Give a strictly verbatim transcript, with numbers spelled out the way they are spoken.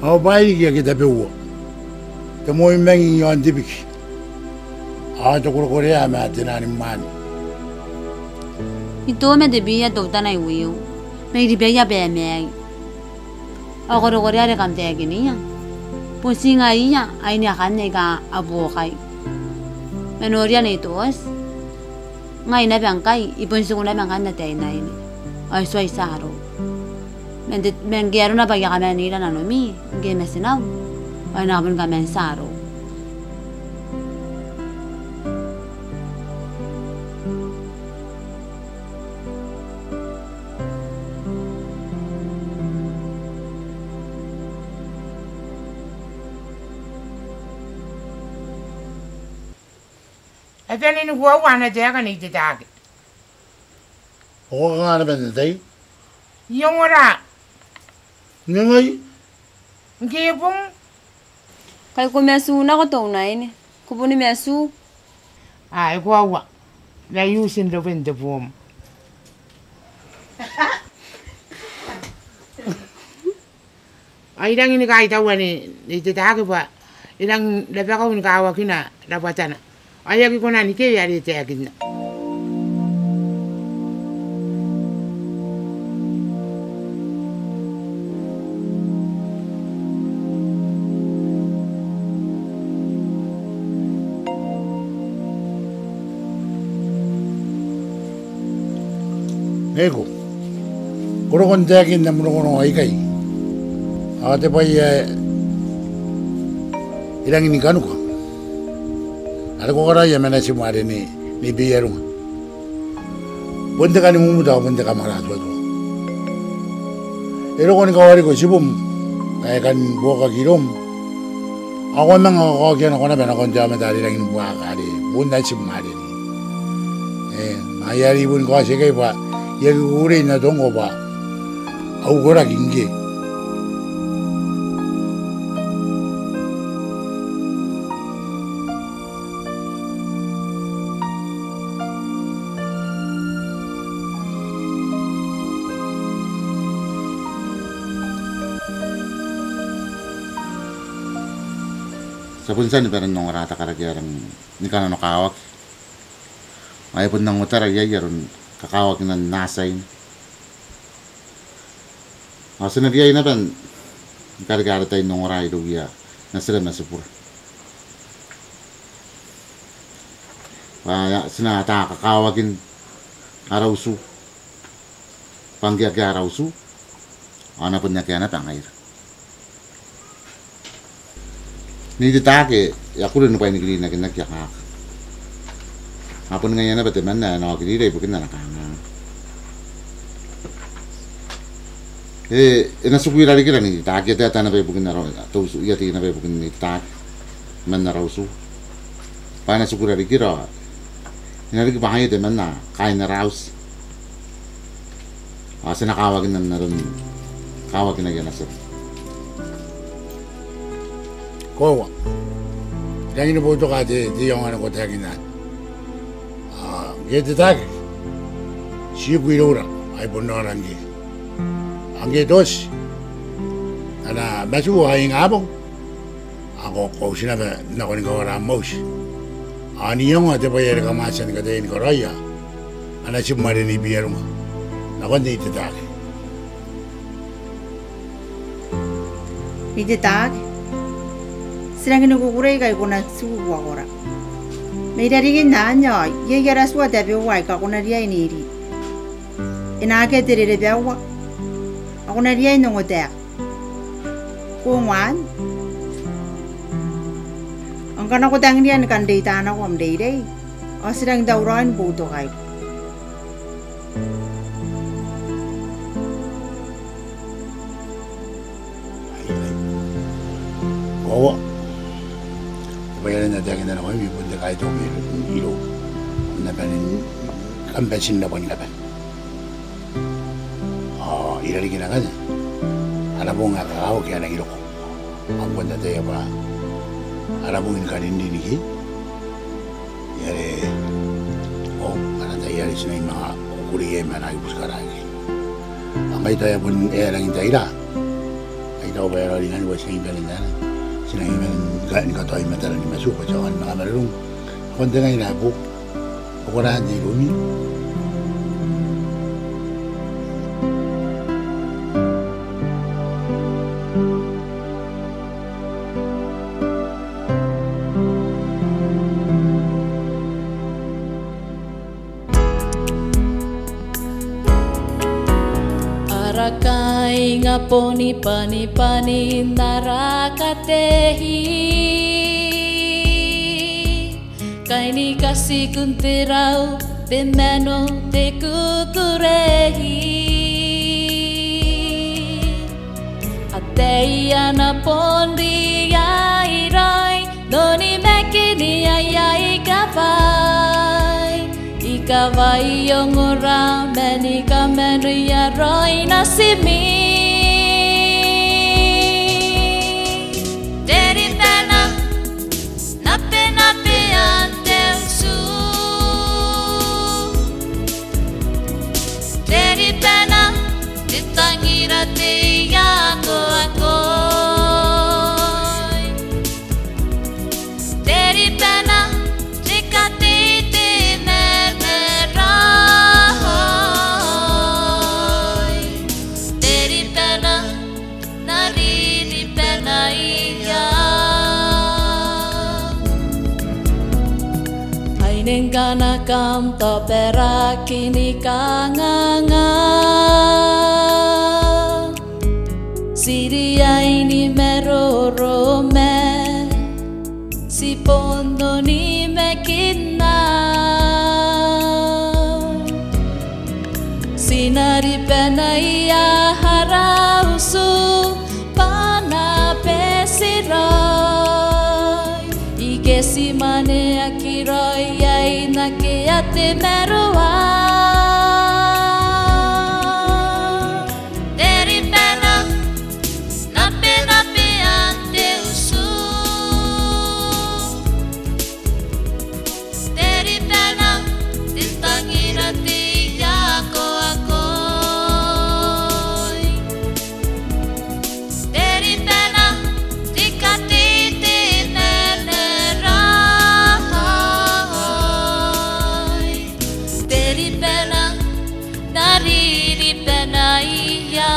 Ao bwaai riki ake tabeua. Te moi manging i aon te biki. Ao te korekorea ma te nani mwaane. I toma te bia teutana iwiu. Ma i ribaia bwa e maai. Ao korekorea are kam taekinia. Bon ti ngaiia aine akanne aika a buokai. Ma noria Nei Tooti. Ngai naba ngkai, I bon tiku naba ngkanne ataeinaine. Ao I tuai tia arou. Ma n te, ma ngke arona bwa I a kamanira nanomi, ngke ma tinau. Ao I na bon kaman tia arou. E bane ni koaua ana taeka Nei Tetaake. Ao ko kanga naba n te tai? I ongora. Ngai? Ngke e bong. Kai ko matu nako Teunaine. Ko boni matu. A, e koaua. N na use n roben te boom. Ao I rangi ni kaitaua Nei, Nei Tetaake bwa e rangi n rabakau ni kawakina rabwatana. Ao e aki kona n ikei are e taekinna. Neiko, ko roko n taekin am rongorongo aikai. Ao te bwai ae I rangi ni kanuka, are ko karaoia ma natim are Nei, Nei Beiarunga. Bon te kan mumuta ao bon te kamwaraatuatua. E roko ni kawariko tibum ae kan buokaki iroum. Ao ko a manga kaokia nako naba nakon te aomata are rangi ni buakaka are bon natim are Nei. E, ma I a riai boni kaotia ikai bwa I aki kukurei n atongko bwa au koraki ngke. Ti a bon tia ni bane n ongora te karaki ae rangi ni kananokawaki. Ao e bon nang otara iai aron kakawakinan atia aine. Ao ti na riai naba ni karekea ara tai n ongora irouia natira ma tibura. Bwa ti na ata kakawakin ara utu. Bwa ngke akea ara utu, ao a na bon akea naba ngaira. Nei Tetaake, e a kure ni bwainikirinaki n aki akaka. A bon ngaia naba temanna ae e na okirira ibukin ana kanganga. E, e na tiku i rarikira Nei Tetaake, e a taeta naba ibukin ara, te utu, e a tei naba ibukin Nei Tetaake man ara utu. Bwa e na tiku i rarikira, e na riki bwa ngaia temanna kaain ara auti. Ao ti na kawakin aron kawakinaia natira. Koaua. I rangi ni boutoka te, te aonga nako taekinan. Ao ngke Tetaake, ti iku iroura, ao I bon nora ngke. Ao ngke Tooti, ana matu ao ingabong. Ao ko, ko uti naba nako ni kawara am auti. Ao n iangoa te bwai are kam a tia ni kataia ni karaoia ma natim are Nei Beiarunga nakon Nei Tetaake. Nei Tetaake, ti rangi ni kukurei ngkai ko na tiku i buakora. Ma i rarikin anne ao iai ara tua tabeua aika ko na riai n iri. E na akea te rerebaua. Ao ko na riai n ongotaeka. Ko ngoan? Ao ngkana ko tangiria ni kan reita nako am reirei, ao ti rangi n tauraoi ni boutokaiko. Koaua. Te bwai are N na taekinna nakoimi bon te kaitau mai irou. N na bane ni kam bati n rabwa ni kabane. Ao i rarikin ngkanne, ara bong ae kakawaki a nangi roko. Ao bon ataia bwa ara bong ni karinrin ikekei. Are, ao, ana tai are ti na manga kukurei iai ma ana ibuobuoki rake. Ao ngai tao e a bon, e a rangi n taira. Ai Tao bwa e raoiroi ngkanne bwa ti nangi bane n ae ti nangi bane ni katoa i matara ni matu bwa ti aonga ni manga marurung nakon te ngaina ae boou. Ko kona n tei iroumi. Ara kainga boni banibani n ara katehi, kai ni katiku n te rau, te mano, te kukurei. Ataei ana bon riairoi n onimaki n aia ikawai. Ikawai ongora ma ni kamanoia raoi natimi. Te ribana, nabenabean te utu. Te ribana, te tangira te iakoakoi. Te ribana, te kateitei ma te raoi. Te ribana, n ariri banaia. Ai ningkana kam taberaki ni kanganga. Ti riai ni maroro ma ti bon onimakinna. Ti na ribanaia ara utu bwa a na bati raoi. Ike ti maneaki raoi ae e na kea te maroa. Te ribana, nabenabean te utu. Te ribana, te tangira te iakoakoi. Te ribana, te kateitei ma te raoi. Te ribana, n ariri banaia.